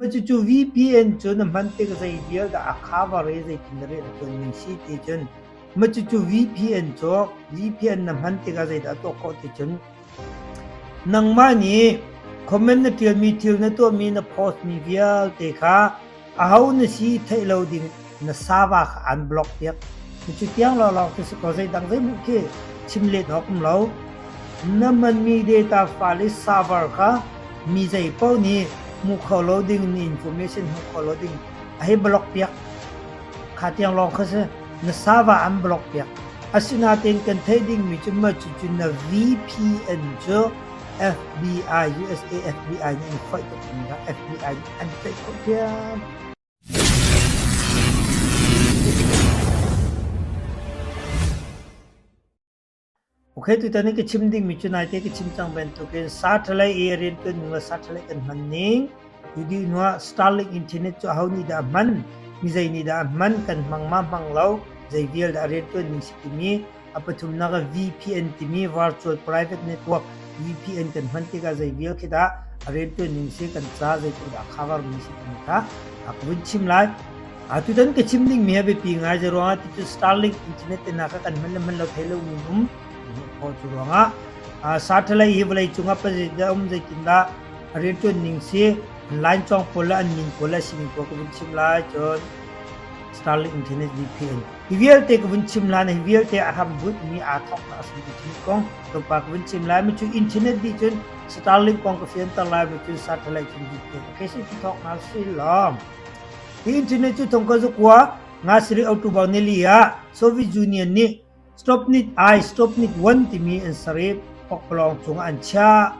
Cucu VPN cu na hman tik zei vial dah a cover i zeitin dah rian a ṭuan ning si ti cun cucu VPN cu VPN na hman tikah zeidah a tuah khawh ti cun nangmah nih comment na ṭialmi thil na tuahmi na post mi vialte kha aho na si theih lo ding na sava kha an block piak. Cucu tiang lawnglawng cu si ko zeidang zeihmanh khi chim len awk um lo. Na hmanmi data file i server kha mi zei paoh nih hmu kho lo ding na information hmu kho lo ding a hei block piak. Kha tiang lawng kha si. Na server an block piak. Asinain kan theih dingmi cu mah cucu na VPN cu FBI, USA FBI nih an foih tuk mi kha FBI nih an tlaih khawh ṭhiam. Okay, tutan i ka chim dingmi cu naite ka chim cang bantukin satellite i rianṭuan ning le satellite kan hman ning, cu dih hnuah Starlink internet cu aho nih dah a hman, mi zei nih dah a hman, kan hmang ma hmang lo, zei vial dah a rianṭuan ning si timi a pathumnak ah VPN timi virtual private network VPN kan hman tikah zei vial khi dah a rianṭuan ning si, kan ca zeitluk dah a cover mi si timi kha a ka vun chim lai. Atutan ka chim dingmi a biapi ngai zei ruangah ti cu Starlink internet te hna kha kan hman le hman lo thei lo mi um khawh cu ruangah satellite hi vawlei cungah pazit um zeitindah a rianṭuan ning si line cawng pawl le an min pawl le sining pawl ka vun chim lai cun Starlink internet VPN hi vialte ka vun chim hlan hi vialte a hram bunh mi aa thawknak a si internet kong tlawmpal ka vun chim lai mi cu internet dih cun Starlink kong ka fianter lai mi cu satellite cun VPN okay si thawk hna si lawm Hi internet cu thongkhat zakua nga sarih October nili ah Soviet Union nih Stopnik I, Stopnik I timi an ser i pakpalawng cungah an chiah.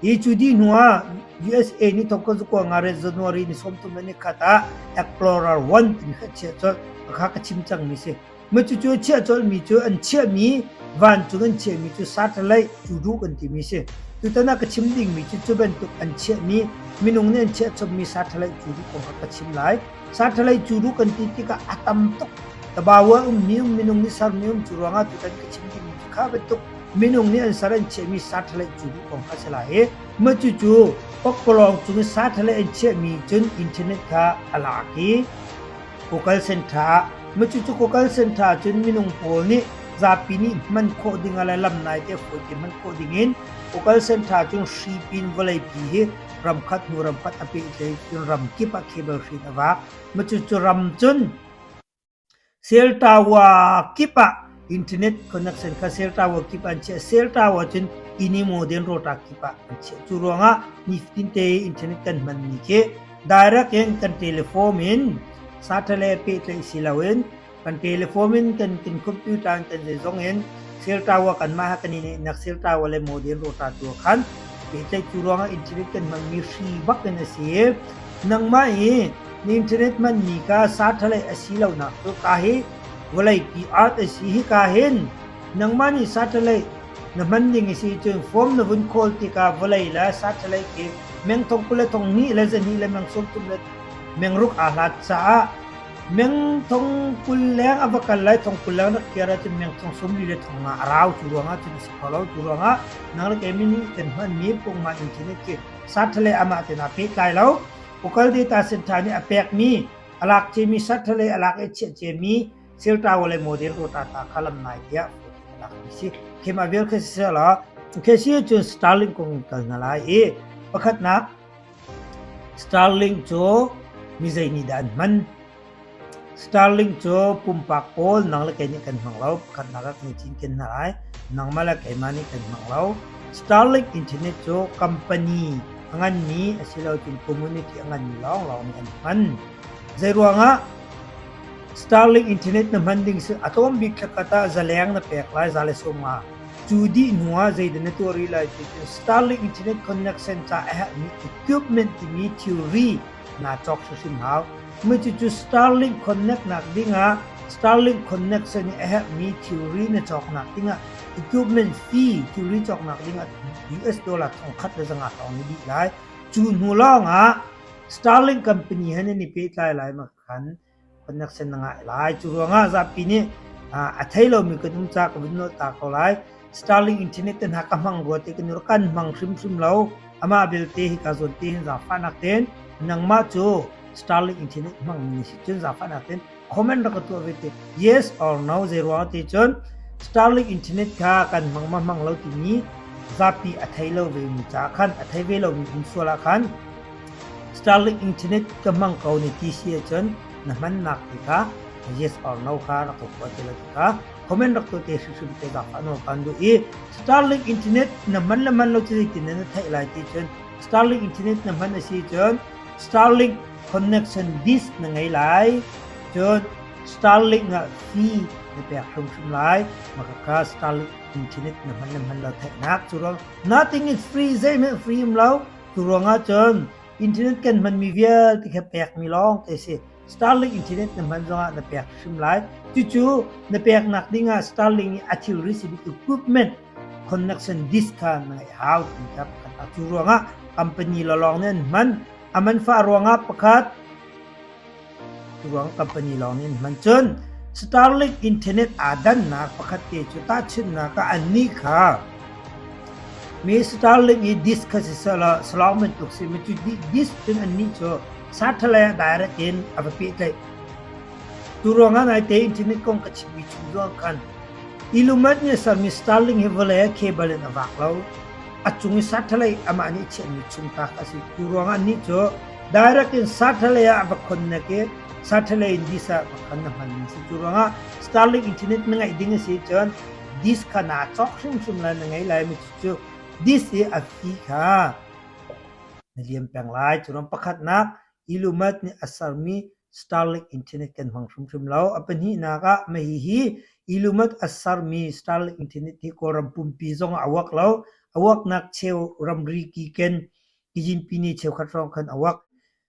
Hi cu dih hnu ah USA nih thongkhat zakua nga riat January ni 33 ni khat ah Explorer 1 timi kha chiah colh. Kha ka chim cangmi si. Mah cucu a chiah colhmi cu an chiahmi vancung an chiahmi cu satellite cuduh kan timi si. Tutan ah ka chim dingmi cu cu bantuk an chiahmi minung nih an chiah chommi satellite cuduh kong kha ka chim lai. Satellite cuduh kan ti tikah a tam tuk. Tabawa ummi um minung nih sermi um cu ruangah tutan ka chim dingmi cu kha bantuk minung nih an ser an chiahmi satellite cuduh kong kha si lai i mah cucu pakpalawng cung i satellite an chiahmi cun internet kha a lak i Kokal Center Macucu Kokal Center cun minung pawl nih zapi nih hman khawh ding ah le lam nai te fawi te hman khawh ding in Kokal Center cun hri pin vawleipi hi ramkhat hnu ramkhat a pehtlai cun ram kip ah cable hri in a vak. Macucu ram cun cell tower kip ah internet connection kha cell tower kip an chiah. Cell tower cun inn i modem rawta kip ah an chiah. Cu ruangah nifatin te internet kan hmanmi khi Direct in kan telephone in satellite pehtlaih si loin kan telephone in kan kan computer in kan zeizong in cell tower kanmah he kan i neihnak cell tower le modem rawta tu ah khan pehtlaih cu ruangah internet kan hmanmi hri bak in a si i nangmah i na internet hmanmi kha satellite a si lonak cu ka hi vawleipi earth a si hi ka hin nangmah nih satellite Na hman ding a si cun form na vun khawl tikah vawlei le satellite khi meng thong 20 le thong hnih le zahnih le meng 30 le meng ruk aa hlat caah meng thong 20 leng a va kal lai thong 20 leng rak kir ahcun meng thong 40 le thong nga a rau cu ruangah cun a si kho lo cu ruangah nang le kei nih kan hmanmi pungman internet khi satellite amah ten aa pehtlai lo Google Data Center nih a pekmi a lak ciami satellite a lak i chiah ciami Cell tower le model rota ta kha lam nai tiah lak mi si. Khema vial kha si la ke si cun Starlink kong kal na lai i pakhatnak Starlink cu mi zei nih dah an hman Starlink cu pumpak pawl nang le kei nih kan hmang lo pakhatnak ah kan i cinken hna lai nangmah le keimah nih kan hmang lo Starlink internet cu company a nganmi asilo cun community a nganmi lawnglawng nih an hman zei ruangah Starlink internet na hman ding si a tlawm bik thlakhat ah zaleng na pek lai za le 50. Cu dih hnu ah zeidah na tuah rih lai ti cu Starlink internet connection ca a herhmi equipment timi thilri naa cawk hrimhrim hau. Mah cucu Starlink connect nak ding ah Starlink connection i a herhmi thilri na cawknak ding ah equipment fee thilri cawknak ding ah US dollar 1,500 lawng na dih lai. Cu hnu lawng ah Starlink company he nan i pehtlai lai ma khan connection na ngah lai. Cu ruangah zapi nih a thei lomi kan um caah ka vun nolh ta ko lai. Starlink internet te hna ka hmang rua te kan kan hmang hrimhrim lo. Amah belte hi ka zawn te hin zaangfahnak tein. Nangmah cu Starlink internet hmangmi na si cun zaangfahnak tein comment rak ka tuah ve te. Yes or no zei ruang ti cun Starlink internet kha kan hmang ma hmang lo timi zapi a thei lo ve mi ca khan a thei ve lomi um sual ah khan Starlink internet ka hmang ko ni ti si ahcun na hmannak ti kha yes or no kha rak ka kua te lo ti kha comment rak tuah te hrimhrim te zaangfah nawl kan duh i Starlink internet na hman le hman lo cu zeitin na theih lai ti cun Starlink internet na hman a si cun Starlink connection disk na ngei lai cun Starlink ah fee na pek hrimhrim lai maka kha Starlink internet na hman le hman lo theihnak cu ruang nothing is free zeihmanh free um lo cu ruangah cun internet kan hmanmi vialte kha pekmi lawng te si Starlink internet na hman zongah na pek hrim lai. Cucu na peknak dingah Starlink i a thilri simi equipment connection disk kha na ngeih hau ti kha pakhat ah cu ruangah company lawlawng nih an hman. A man fah ruangah pakhat cu ruang company lawng nih an hman. Cun Starlink internet aa dannak pakhat te cu tahchunhnak ah annih kha mi Starlink i disk kha siseh law salawng bantuk si mi cu disk cun annih cu Satellite ah direct in a va pehtlaih. Tu ruangah naite internet kong ka chimmi chung zong khan Illumat nih a sermi Starlink hi vawlei ah cable in a vak lo. A cung i satellite amah nih a chiahmi chung ta kha a si. Tu ruangah nih cu direct in satellite ah a va connect i satellite in disk ah va khan na hman ning si. Cu ruangah Starlink internet na ngeih ding a si cun disk kha naa cawk hrimhrim lai na ngei lai mi cu disk i a fee kha Na liam peng lai. Curuang pakhatnak, Illumat nih a sermi Starlink internet kan hmang hrimhrim lo. A pahnihnak ah, mah hihi Illumat a sermi Starlink internet hi Kawlram pumpi zong ah a uak lo. A uaknak cheu ramri kiken Kijinpini cheukhat hrawng khan a uak.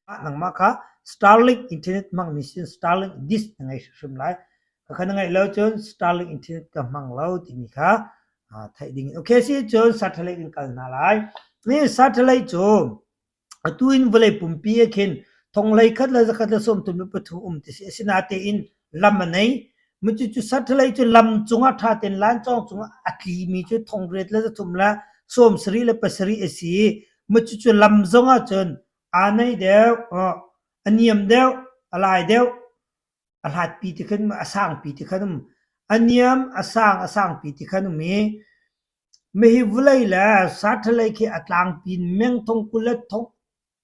Nangmah kha Starlink internet hmangmi sin Starlink disk na ngei hrimhrim lai. Khakha na ngeih lo cun Starlink internet ka hmang lo timi kha theih ding. Okay si cun satellite in kal hna lai. Ni satellite cu atu in vawlei pumpi ah khin thonghlei khat le zakhat le 33 um ti si. Asinatein lam a nei. Cu cu satellite cu lam cungah ṭha tein lancawng cungah a tlimi cu thongriat le zathum le 77 a si. Cu cu lam zongah cun aa nei deuh, a niam deuh, a lai deuh, a hlatpi ti khan a sangpi ti khan um. A niam, a sang, a sangpi ti khan um i mihi vawlei le satellite khi a tlangpi in meng thong kul le thong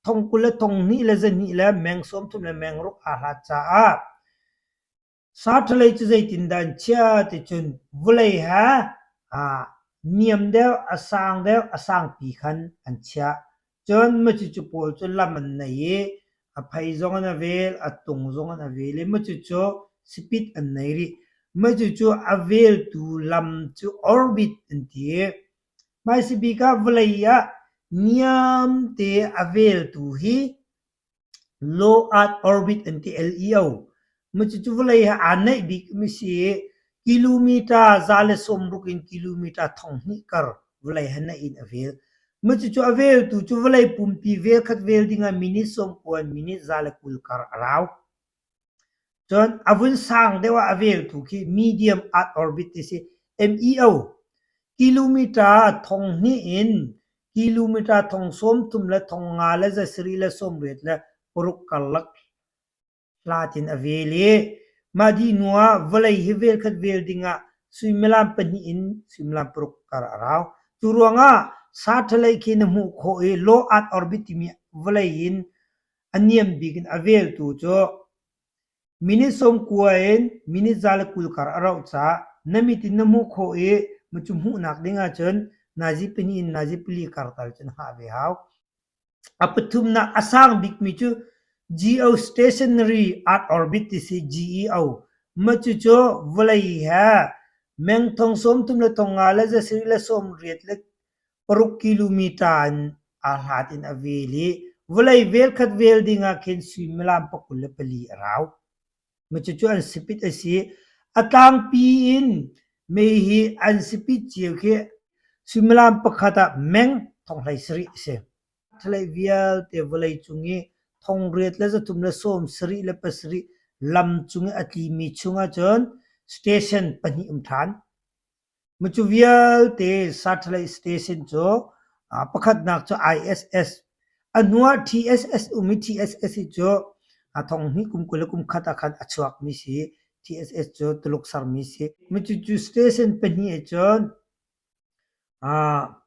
thong kul le thong hnih le zahnih le meng 30 le meng ruk aa hlat caah satellite cu zeitindah an chiah ti cun vawlei he aa niam deuh, a sang deuh, a sangpi khan an chiah. Cun macucu pawl cu lam an nei i a phei zong in a vel, a tung zong in a vel i macucu speed an nei rih. Macucu a veltu lam cu orbit an ti i hmaisabik ah vawlei ah niamte a veltu hi Low Earth orbit an ti LEO. Macucu vawlei he aa naih bikmi si i kilometer 160 in kilometer 2000 kar vawlei he naih in a vel. Macucu a veltu cu vawlei pumpi vel khat vel dingah minute 90 in minute 120 kar a rau. Cun a vun sang deuh ah a veltu khi medium Earth orbit ti si. MEO kilometer 2000 in kilometer 30,000 le 5,000 le 786 karlak hlat in a vel i mah dih hnu ah vawlei hi vel khat vel dingah suimilam pahnih in suimilam paruk kar a rau. Cu ruangah satellite khi na hmuh khawh i low Earth orbit timi vawlei in a niam bik in a veltu cu minute 90 in minute 120 kar a rauh caah na mit in na hmuh khawh i cu hmuhnak ding ahcun nazi pahnih in nazi pali kar tal cu na hngah ve hau. A pathumnak a sang bikmi cu Geostationary Earth Orbit ti si GEO. Mah cucu vawlei he meng thong 30 le thong nga le zasarih le 80 le paruk kilometer in aa hlat in a vel i vawlei vel khat vel ding ah khin suimilam 24 a rau. Mah cucu an sipit a si. A tlangpi in mei hi an sipit cio khi suimilam pakhat ah meng thong 17 a si. Thalei vialte vawlei cung i thong riat le zathum le 77 lam cung i a tlimi chung ahcun station pahnih um ṭhan. Cu vialte satellite station cu pakhatnak cu ISS. A hnu ah TSS um i TSS hi cu a thong hnih kum 21 ah khan a chuakmi si. TSS cu Tuluk sermi si. Cucu station pahnih ahcun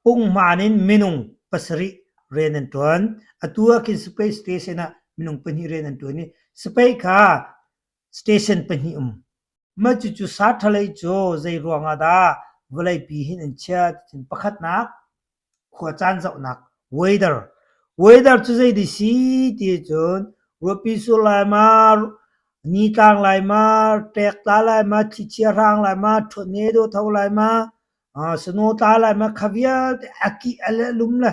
punghman in minung pasarih rian an ṭuan. Atu ah khin space station ah minung pahnih rian an ṭuan i space kha station pahnih um. Mah cucu satellite cu zei ruang ah dah vawleipi hin an chiah ticun pakhatnak khuacaan zohnak weather. Weather cu zei dih si ti ahcun ruahpi sur lai ma, nitlang lai ma, ṭek tla lai ma, thlichia hrang lai ma, ṭhuat dawh tho lai ma, snow tla lai ma, kha vialte a kih a le lum le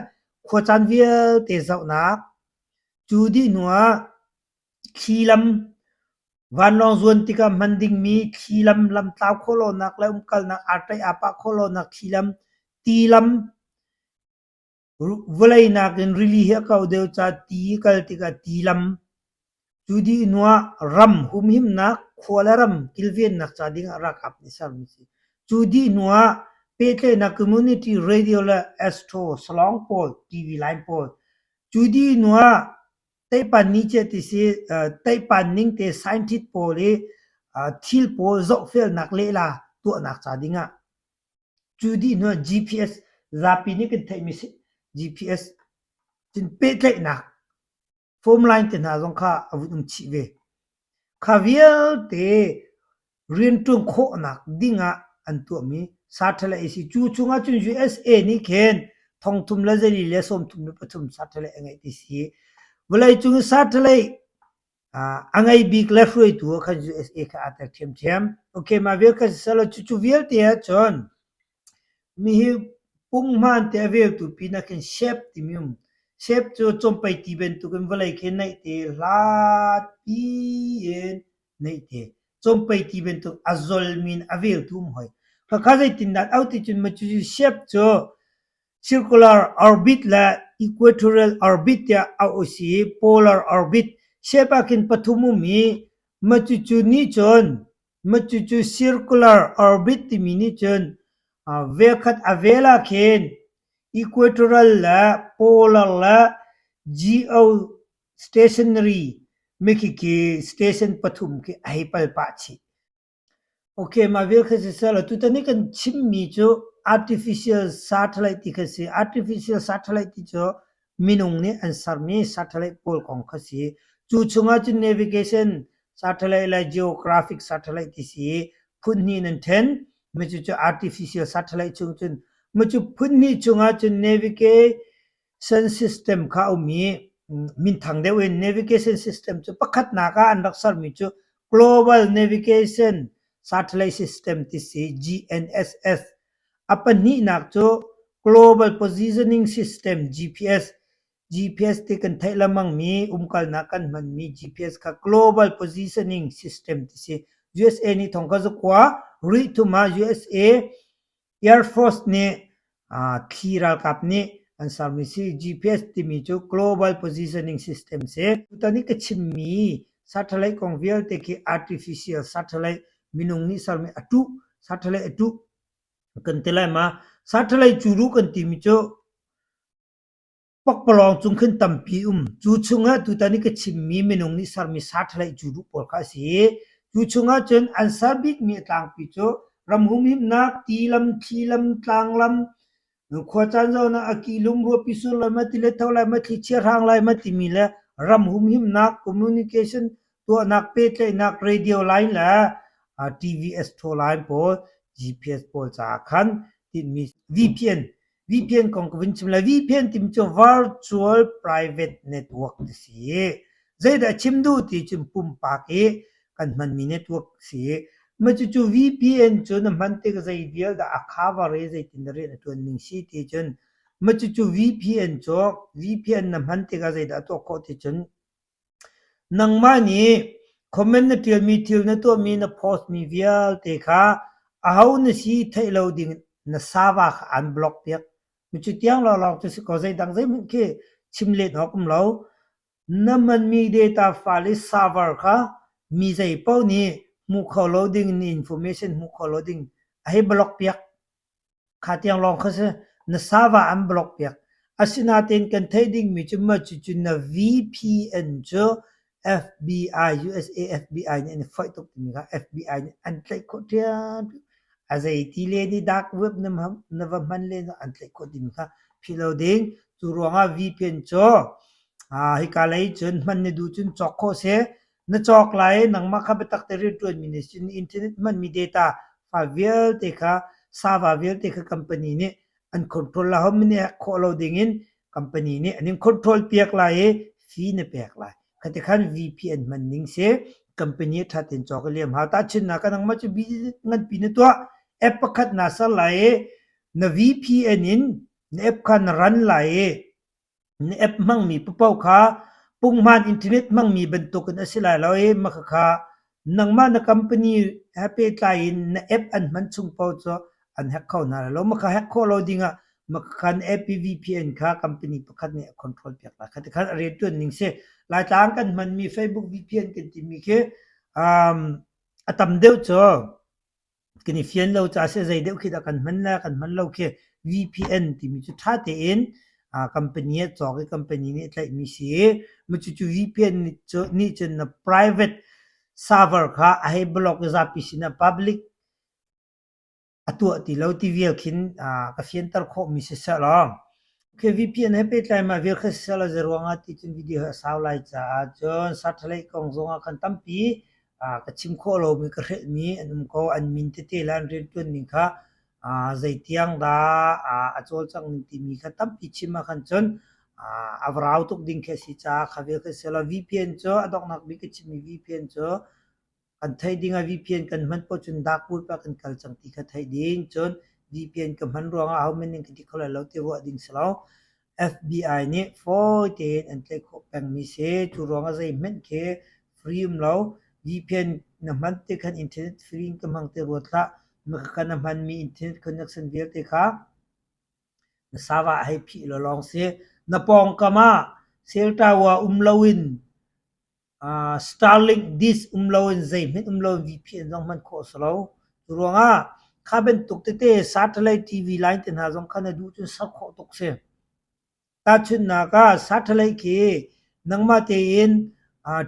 khuacaan vialte zohnak. Cu dih hnu ah thli lam Vanlawng zuan tikah hman dingmi thli lam, lamtlau khawh lonak le umkalnak aa aa pah khawh lonak thli lam, ti lam, vawlei nakin rili hi a kau deuh caah ti i kal tikah ti lam, cu dih hnu ah ram humhimnak, khua le ram kilvennak ca dingah ralkap nih sermi a si. Cu dih hnu ah pehtlaihnak community radio le astro salawng pawl, TV line pawl. Cu dih hnu ah Teipan ni cia ti si teipan ning te scientist pawl i thil pawl zohfelnak lehla tuahnak ca dingah cu dih hnu ah GPS zapi nih kan theihmi si GPS cun pehtlaihnak phone line te hna zong kha a vun um chih ve. Kha vialte rianṭuan khawhnak dingah an tuahmi satellite a si. Cu chungah cun USA nih khin thongthum le zali le 33 satellite a ngeih ti si. Vawleicung i satellite a ngei bik le hruaitu ah khan USA kha aa tel ṭhiamṭhiam. Okay, mah vial kha siselaw cucu vialte ahcun Mi hi punghman te a veltu pinah khin sep timi um. Sep cu cawmpei ti bantukin vawlei khi naih te hlatpi in naih te. Cawmpei ti bantuk a zolmi in a veltu um hoi. Khakha zeitindah an auh ti cun macu sep cu circular orbit le equatorial orbit tiah auh a si i polar orbit. Sep ah khin pathum um i macucu nih cun Cucu circular orbit timi nih cun velkhat a vel ah khin equatorial le polar le geostationary mikhikhi station pathum khi a hei pal pah chih. Okay, mah vial kha siseh law tutan i kan chimmi cu artificial satellite ti kha si. Artificial satellite ti cu minung nih an sermi satellite pawl kong kha si. Cu chungah cun navigation satellite le geographic satellite ti si i phun hnih in an ṭhen. Cucu artificial satellite chung cun cu phun hnih chungah cun navigation system kha a um i minthang deuh in navigation system cu pakhatnak ah an rak sermi cu Global Navigation Satellite System ti si GNSS. A pahnihnak cu Global Positioning System GPS. GPS ti kan theih lengmangmi umkalnak kan hmanmi GPS kha Global Positioning System ti si. USA nih thong kha zakua rih thum ah USA Air Force nih thli ralkap nih an sermi si. GPS timi cu Global Positioning System si. Tutan i ka chimmi satellite kong vialte khi artificial satellite minung nih sermi a tuh satellite a tuh kan ti lai ma. Satellite cu ruh kan timi cu Pakpalawng cung khin tampi um. Cu chungah tutan i ka chimmi minung nih sermi satellite cu duh pawl kha a si i cu chungah cun an ser bikmi a tlangpi cu ram humhimnak, ti lam, thli lam, tlang lam, khuacaan zohnak, a kihlum, ruahpi sur lai ma, tilet tho lai ma, thlichia hrang lai ma timi le ram humhimnak, communication tuahnak, pehtlaihnak, radio line le TVS thaw line pawl, GPS pawl caah khan tinhmi VPN VPN kong ka vun chim lai. VPN timi cu Virtual Private Network ti si. Zeidah chim duh ti cun pumpak i kan hmanmi network si. Mah cucu VPN cu na hman tik zei vial dah a cover i zeitin dah rian a ṭuan ning si ti cun mah cucu VPN cu VPN na hman tikah zeidah a tuah khawh ti cun Nangmah nih comment na ṭialmi thil na tuahmi na post mi vialte kha aho na si theih lo ding na sava kha aan block piak. Cu tiang lawnglawng cu si ko zeidang zeihmanh khi chim len awk um lo. Na hmanmi data file i server kha mi zei paoh nih hmu kho lo ding na information hmu kho lo ding a hei block piak. Kha tiang lawng kha si. Na sava an block piak. Asinain kan theih dingmi cu mah cucu na VPN cu FBI, USA FBI nih an i foih tuk timi kha FBI nih an tlaih khawh ṭhiamṭhiam. A zeiti le nih dark web na va hman len an tlaih khawh timi kha philh lo ding. Cu ruangah VPN cu hika lei cun hman na duh cun cawk khawh si. Na cawk lai i nangmah kha biatak te rianṭuanmi na si. Internet hmanmi data file vialte kha server vialte kha company nih an control la. Hohmanh nih hack khawh lo dingin company nih an in control piak lai i fee na pek lai. Khati khan VPN hman ning si. Company a ṭhat in cawk i liam hau. Tahchunhnak ah nangmah cu business nganpi na tuah. App pakhat naa ser lai i na VPN in na app kha na run lai i Na app hmangmi paoh kha punghman internet hmangmi bantukin a si lai lo i mah khakha nangmah na company he pehtlai in na app an hman chung paoh cu an hack kho hna lai lo. Mah kha hack khawh lo dingah mah khakha na app i VPN kha company pakhat nih a control piak lai. Khati khan a rianṭuan ning si. Laitlang kan hmanmi Facebook VPN kan timi khi um, a tam deuh cu Kan i fian lo caah seh zei deuh khi dah kan hman le kan hman lo khi VPN timi cu ṭha tein company a cawk i company nih a tlaihmi si i cucu VPN nih cun na private server kha a hei block i zapi sinah public a tuah ti lo ti vial khin ka fianter khawhmi siseh law VPN he pehtlai mah vial kha siseh law zeiruang ah ti cun video hi a sau lai caah cun satellite kong zongah khan tampi ka chim khawh lomi ka hrelhmi an um ko. An min tete le an rianṭuan ning kha zeitiang dah a cawlcangh ning timi kha tampi chim ahkhan cun a va rau tuk ding khi a si caah kha vial kha si lo. VPN cu a donghnak bik ka chimmi VPN cu kan theih ding ah VPN kan hman paoh cun dark web ah kan kal cang ti kha theih ding. Cun VPN ka hman ruangah ahohmanh nih ka ti kho lai lo ti ruah ding si lo. FBI nih fawi tein an tlaih khawh pengmi si. Cu ruangah zeihmanh khi free um lo. VPN na hman tik khan internet free in ka hmang ti ruat hlah. Ka na hmanmi internet connection vialte kha na sava hei phih law lawng si. Na pawngkam ah cell tower um loin Starlink dish um loin zeihmanh um loin VPN zong hman khawh a si lo. Cu ruangah kha bantuk tete satellite TV line te hna zong kha na duh cun ser khawh tuk si. Tahchunhnak ah satellite khi nangmah tein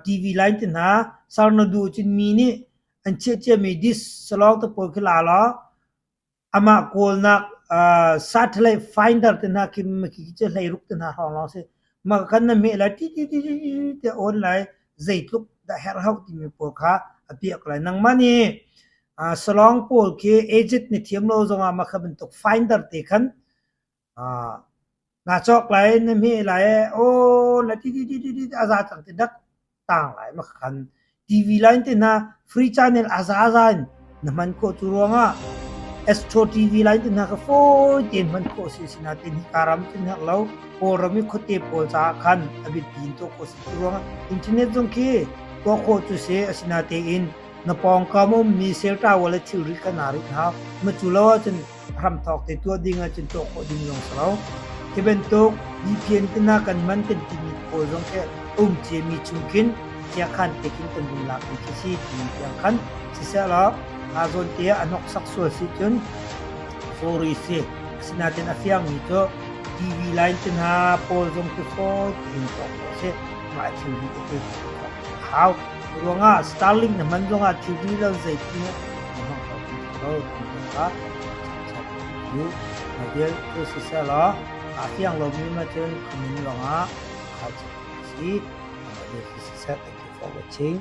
TV line te hna ser na duh cun mi nih an chiah ciami dish salawng te pawl khi la law Amah kawlnak satellite finder te hna khi khi 16 te hna hrawng lawng si. Mah kan na hmeh lai ti ti ti ti ti on lai zeitluk dah herh hau timi pawl kha a piah ko lai. Nangmah nih salawng pawl khi agent na thiam lo zongah mah kha bantuk finder te khan Naa cawk lai, na hmeh lai, aw na ti ti ti ti ti a za cang ti dak tang lai ma khan TV line te hna free channel a za za in na hman khawh cu ruangah Astro TV line te hna kha fawi tein hman khawh si sinain hika ram cun herh lo Kawlram i khuate pawl caah khan a biapi in tuah khawh si cu ruangah internet zong khi tuah khawh cu si asinatein na pawngkam ummi cell tower le thilri kha naa rinh hau ma cu lo ahcun hramthawk te tuah ding ahcun tuah khawh ding zong si lo. Hi bantuk VPN te hna kan hman kan timi pawl zong khi um ciami chung khin khiakhan te khin kan vun lak mi khi si timi tiang khan siseh law aa zawn te ah a hnoksak sual si cun sorry si. Asinain a fiangmi cu TV line te hna pawl zong khi fawi tein tuah khawh si. Mah thilri tete khi a hau. Ruangah Starlink na hman zongah thilri lo zeitin na hmang kho ti lo ti kha cu na vial cu siseh law aa fiang lomi ma cun comment lawngah hal si. Thank you for watching.